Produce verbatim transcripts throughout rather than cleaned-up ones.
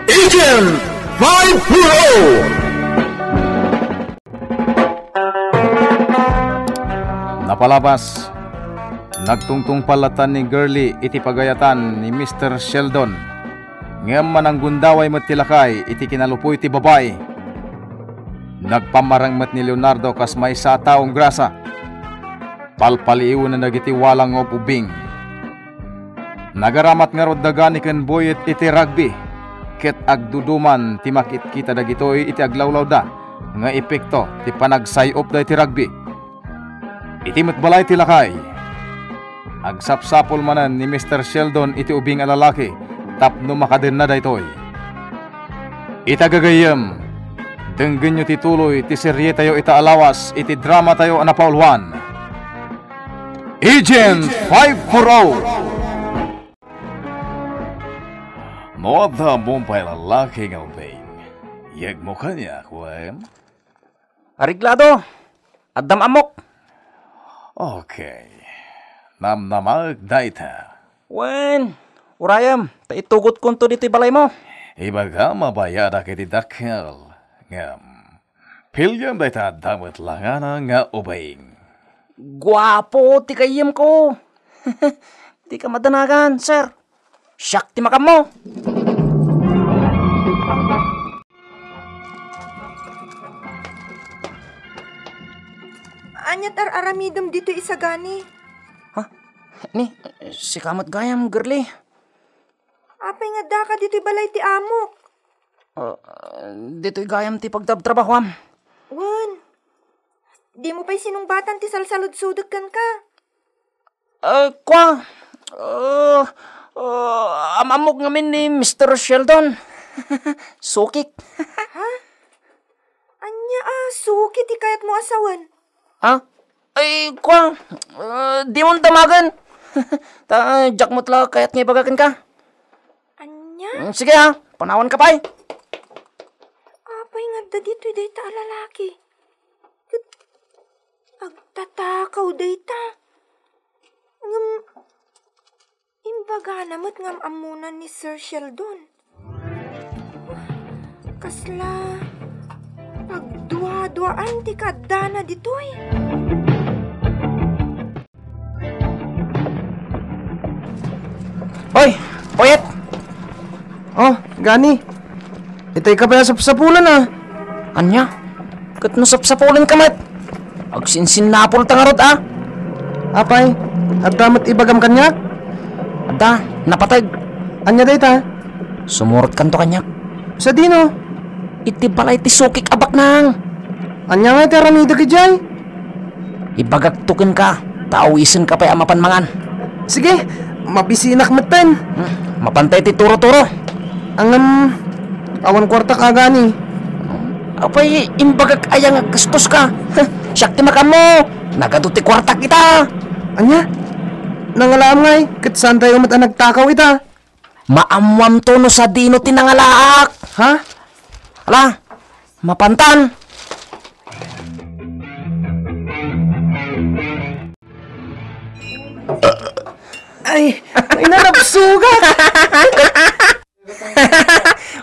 Agent five four oh. Napalabas, nagtungtungpal latta ni Girlie iti pagayatan ni Mister Sheldon. Ngem mananggundaway met ti lakay iti kinalupoy ti babai. Nagpammarang met ni Leonardo kas maysa a taong grasa. Palpaliiwenna dagiti walang nga ub-ubbing. Nagaramat ngarud da Gani ken Boyet iti rugby, ket agduduman ti makitkita dagitoy iti aglawlawda nga epekto ti panagsay-opda iti rugby. Iti met balay ti lakay, agsapsapul manen ni Mister Sheldon iti ubing a lalaki tapno makadenna daytoy. Ita gagayyem, denggenyo ti tuloy ti serietayo ita a lawas iti dramatayo a napauluan, Agent five four oh. No adda ammom pay a lalaki nga ubing, yegmo kaniak, wen? Areglado. Addam ammok. Okay. Namnamaek dayta. Wen, urayem, ta itugotkonto ditoy balaymo. Ibagam a bayadak iti dakkel, ngem piliam dayta adda met langana nga ubing. Guapo ti gayyemko. Dika madanagan, sir. Siak ti makammo. Ania ti ar-aramidem ditoy, Gani? Ha? Ni, sika met gayam, Girlie. Apay nga addaka ditoy balay ti amok? Ah, ditoy gayam ti pagtrabtrabahoam. Wen, dimo pay sinungbatan ti salsaludsodek kenka? Ah, kua, ah, ah, am-ammok ngamin ni Mister Sheldon. Sukik. Ha? Ania a suki ti kayatmo a sawen? Ha? Ay, kua, ah, dimon damagen. Ta, diak met la kayat nga ibaga kenka. Ania? Mm, sige ha, panawanka pay. Apay nga adda ditoy dayta a lalaki? Ket agtatakaw dayta. Ngem imbagana met nga am-ammona ni Sir Sheldon. Kasla pagduaduaan ti kaaddana ditoy. Oy, Boyet! Oh, Gani. Itay ka pay a sapsapulan, a. Ania? Ket no sapsapulenka met, agsinsinnapulta ngarud, a. Apay, adda met ibagam kaniak? Adda, napateg. Ania dayta? Sumurotkanto kaniak. Sadino? Iti balay ti sukik a baknang. Ania ngay ti aramidek idiay? Ibagakto kenka, ta awisenka pay a mapan mangan. Sige, mabisinak metten. Hmm, mapantay ti turo-turo. Ngem, awan kuartak, a Gani. Apay, imbagak aya nga gastoska? Siak ti makammo. Nagadu ti kuartak ita. Ania? Nangalaam ngay, ket saantayo met a nagtakaw ita. Maammoamto no sadino ti nangalaak. Ha? Ala, mapantan. Ay, ay, nalabsugak.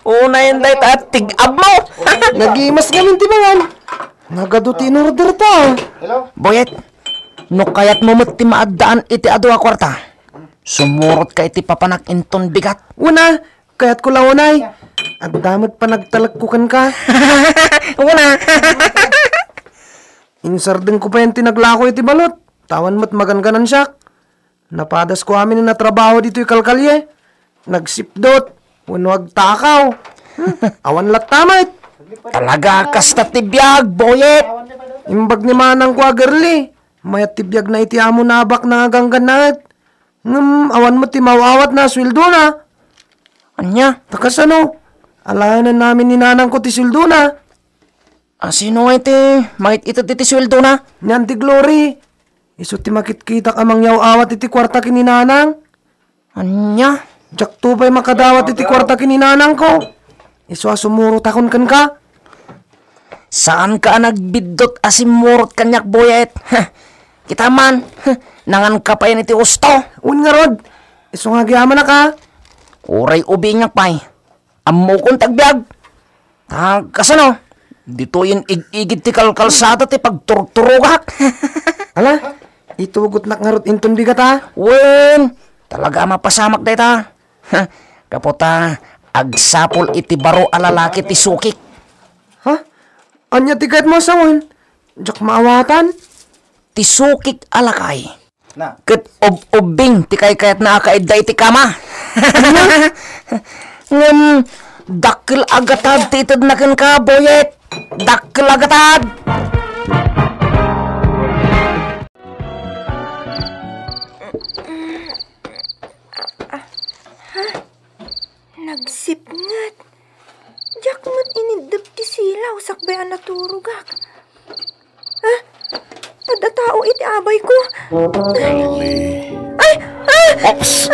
Unayen dayta a tig-ab mo. Nagimas ngamin ti mangan. Nagadu ti inorder ta. Boyet, no kayatmo met ti maaddaan iti adu a kuarta, sumurotka iti papanak inton bigat. Una, kayatko la unay. Adda met panagtalekko kenka. Una. Insardengko payen ti naglako iti balot. Ta awan met maganganansiak. Napadasko amin a natrabaho ditoy kalkalye. Nagsipdot. Wenno agtakaw. Hmm, awan latta met. Talaga, kasta ti biag, Boyet. Imbag ni manangko a Girlie. Mayat ti biagna iti amona a baknang a ganggannaet. Ngem awan met ti maaw-awatna a sueldona. Ania? Ta kasano? Alaenan amin ni nanangko ti sueldona. A, sino ngay ti mangit-ited iti sueldona? Ni Auntie Glory. Isu ti makitkitak a mangyaw-awat iti kuarta ken ni nanang. Ania? Diakto pay makadawat iti kuarta ken ni nanangko. Isu a sumurotakon kenka. Saanka a nagbiddut a simmurot kaniak, Boyet. Heh, kita man, heh, nanganka payen iti usto. Wen ngarud, isu nga agyamanak a. Uray ubingak pay. Ammokon ti agbiag. Ta kasano? Ditoyen ig-igid ti kalkalsada ti pagturturogak. Ala, itugotnak ngarud inton bigat, a? Wen, talaga a mapasamak dayta. Gapu ta agsapul iti baro a lalaki ti sukik. Ha? Ania ti kayatmo a sawen? Diak maawatan. Ti sukik a lakay. Na. Ket ub-ubbing ti kaykayatna a kaidda iti kama. Ngem dakkel a gatad ti itedna kenka, Boyet. Dakkel a gatad. Nagsipnget. Diak met iniddep ti silaw sakbay a naturogak. Ah, adda tao iti abayko. Girlie. Ay! Ah! Oops!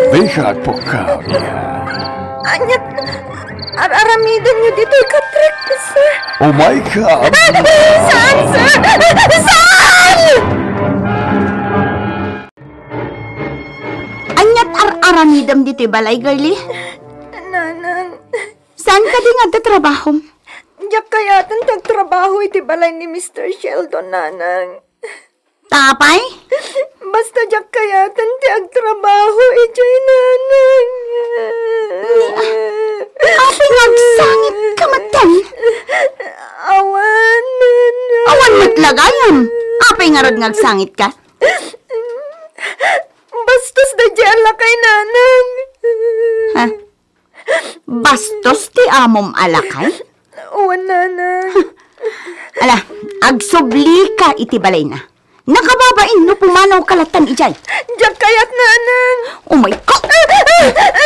Dika agpukkaw, iya. Aniat ar-aramidenyo ditoy, Catrix? Oh my God! Ah! Saan, sir? Saan? Aniat ar-aramidem ditoy balay, Girlie? Nanang. Saan kadi nga adda trabahom? Diak kayaten ti agtrabaho iti balay ni Mister Sheldon, Nanang. Apay? Basta diak kayaten ti agtrabaho idiay, Nanang. Ni, apay nga agsangitka metten? Awan, Nanang. Awan met la gayam. Apay ngarud nga agsangitka? Bastos daydiay a lakay, Nanang. Ha? Bastos ti amom a lakay? Wen, Nanang. Ala, agsublika iti balayna. Nakababain no pumanawka latta idiay. Diak kayat, Nanang. Oh my God!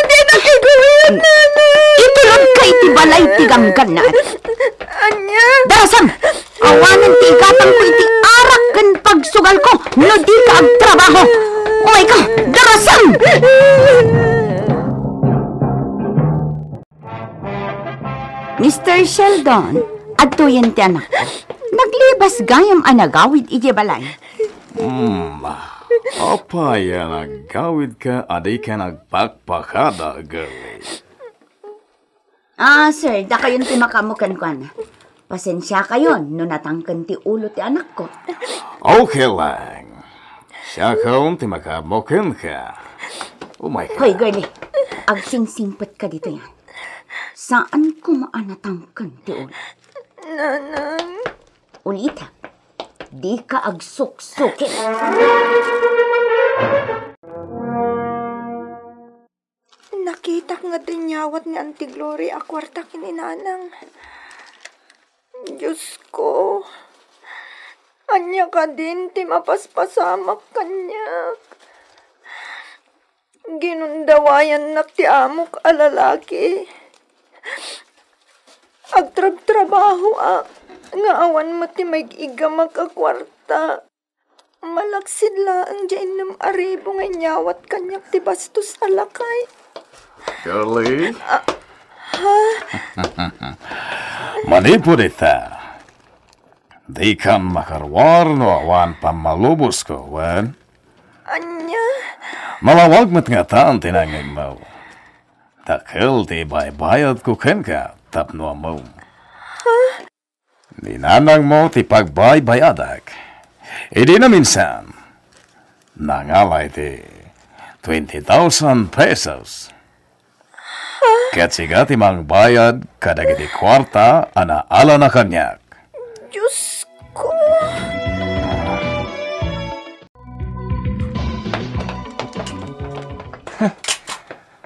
Dinak iguyod, Nanang. Itulodka iti balay ti ganggannaet. Ania? Darasem! Awanen ti igatangko iti arak ken pagsugalko no dika agtrabaho. Umayka! Darasem! Mister Sheldon, adtoyen ti anakko. Naglibas gayam a nagawid idiay balay. Hmm, apay a nagawidka a dika nagpakpakada, girlie? Ah, sir, dakayon ti makaammo kenkuana. Pasensiakayon no natangken ti ulo ti anakko. Okay lang. Siakon ti makaammo kenka. Umayka. Hoy, girlie, agsingsingpetka ditoyen. Saan koma a natangken ti ulo. Nanang. Ulitek, dika agsuksukit. Nakitak nga dinyawat ni Auntie Glory a kuarta ken ni Nanang. Diosko, ania kadin ti mapaspasamak kaniak? Ginundawayannak ti amok a lalaki. Agtrabtrabahoak nga awan met ti maig-igamak a kuarta. Malaksid laeng diay innem a ribu nga inyawat kaniak ti bastos a lakay. Girlie? Ah, ha? Manipud ita, dikan makaruar no awan pammalubosko, wen? Ania? Malawag met ngatan ti nangngegmo. Dakkel ti ibaybayadko kenka tapno ammom. Ha? Ni nanangmo ti pagbaybayadak. Idi naminsan, nangala iti twenty thousand pesos. Ket sika ti mangbayad kadagiti kuarta a naalana kaniak. Diosko!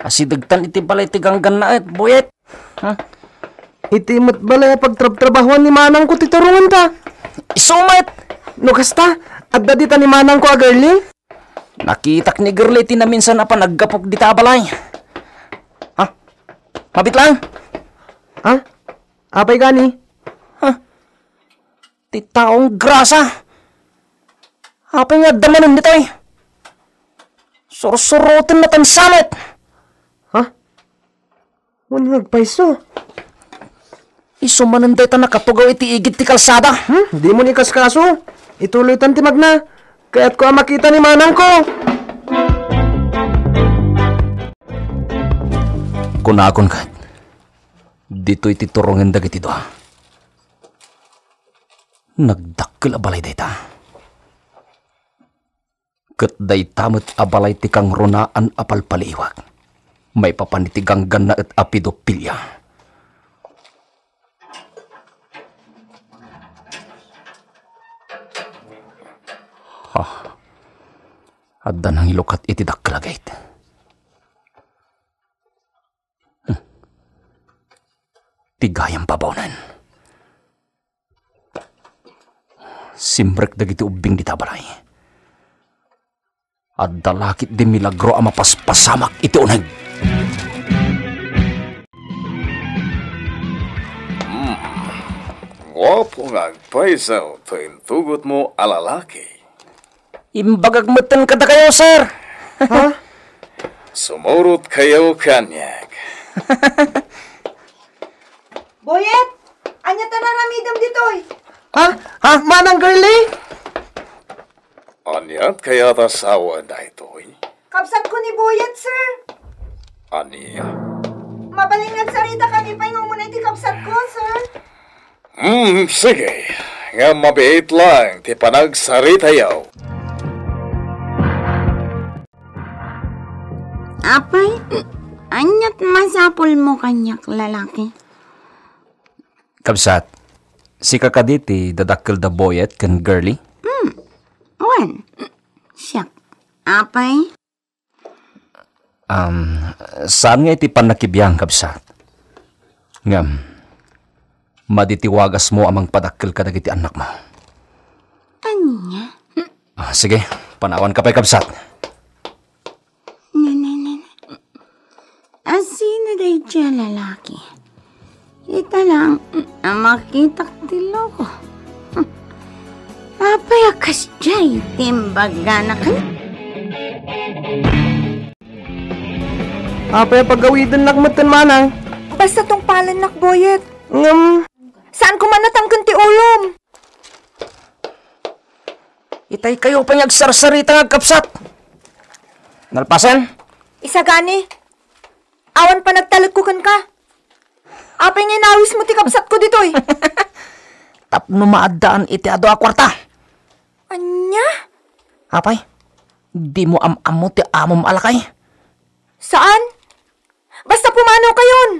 Asidegtan iti balay ti ganggannaet, Boyet. Ha? Iti met balay a pagtrabtrabahoan ni manangko ti turonganta. Isu met! No kasta, adda dita ni manangko a Girlie? Nakitak ni Girlie ti naminsan a panaggapok dita a balay. Ha? Mabit lang? Ha? Apay gani? Ha? Ti taong grasa. Apay nga adda manen ditoy? Sursuroten na tan samet. Ha? Wen nga agpayso. Isu manen dayta nakatugaw iti igid ti kalsada. Hmm? Dimon ikaskaso. Ituloytan ti magna. Kayatko a makita ni manangko. Kunakon ket, ditoy ti turongen dagiti dua. Nagdakkel a balay dayta. Ket dayta met a balay ti kangrunaan a palpaliiwak. Maipapan iti ganggannaet a pedofilia. Ah, adda nangilukat iti dakkel a gate. Hmm. Ti gayam babaonen. Simrek dagiti ubbing dita balay. Adda la ketdi milagro a mapaspasamak iti uneg. Hmm. Guapo nga agpayso ti intugotmo a lalaki. Imbagak metten kadakayo, sir. Ha? Sumurotkayo kaniak. Boyet, ania ti aramidem ditoy? Ha? Ha? Manang Girlie? Aniat kayat a sawen daytoy? Kabsatko ni Boyet, sir. Ania? Mabalin nga agsaritakami pay nga umuna iti kabsatko, sir. Hmm, sige. Ngem mabiit laeng ti panagsaritayo. Apay, aniat masapulmo kaniak, lalaki? Kabsat, sika kadi ti dadakkel da Boyet ken Girlie? Hmm, wen, siak. Apay? Um, saan nga iti pannakibiang, kabsat. Ngem, madi ti wagasmo a mangpadakkel kadagiti annakmo. Ania? Ah, sige, panawanka pay, kabsat. Na, na, na, na. Asino daydiay a lalaki? Ita lang a makitak ti loko. Apay a kasdiay ti imbagana ken? Apay a pagawidennak metten, manang? Basta tungpalennak, Boyet. Ngem, saanko man natangken ti ulom. Itay kayo pay nga agsarsarita nga agkabsat. Nalpasen? Isagani, awan panagtalekko kenka. Apay nga inawismo ti kabsatko ditoy? Tapno maaddaan iti adu a kuarta. Ania? Apay, dimo am-ammo ti amom a lakay? Saan? Basta pumanokayon!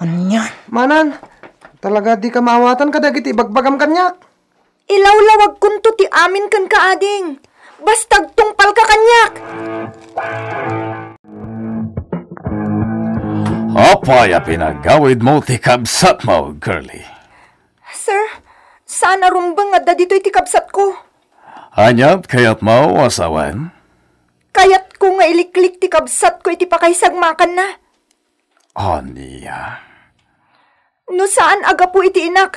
Ania? Manang, talaga dika maawatan kadagiti ibagbagam kaniak. Ilawlawagkonto ti amin kenka, ading. Basta agtungpalka kaniak! Apay a pinagawidmo ti kabsatmo, Girlie? Sir, saan a rumbeng nga adda ditoy ti kabsatko. Aniat kayatmo a sawen? Kayatko nga iliklik ti kabsatko iti pakaisagmakanna. Ania? No saan a gapu iti inak,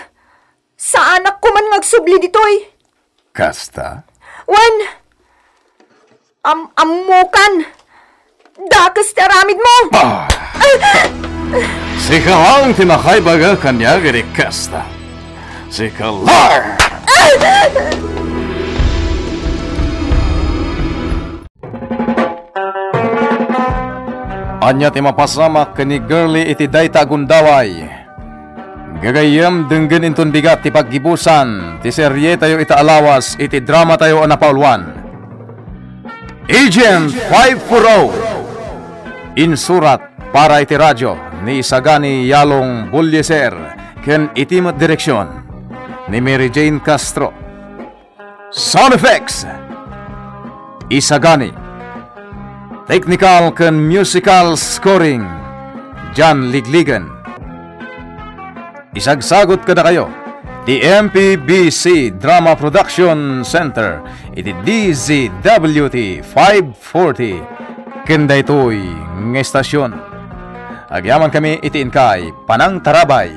saanak koman nga agsubli ditoy. Kasta? Wen, am-ammokan. Dakes ti aramidmo. Ah! Sika lang ti makaibaga kaniak iti kasta. Sika lang! Ania ti mapasamak ken ni Girlie iti dayta a gundaway? Gagayyem, denggen inton bigat ti paggibusan ti serietayo ita a lawas iti dramatayo a napauluan, Agent five four oh. Insurat para iti radyo ni Isagani Yalong Bullieser ken iti met direksion ni Mary Jane Castro. Sound effects, Isagani. Technical ken musical scoring, John Ligligan. Isagsagut kadakayo ti M P B C Drama Production Center iti D Z W T five forty ken daytoy nga estasion. Agyamankami iti inkay panangtarabay.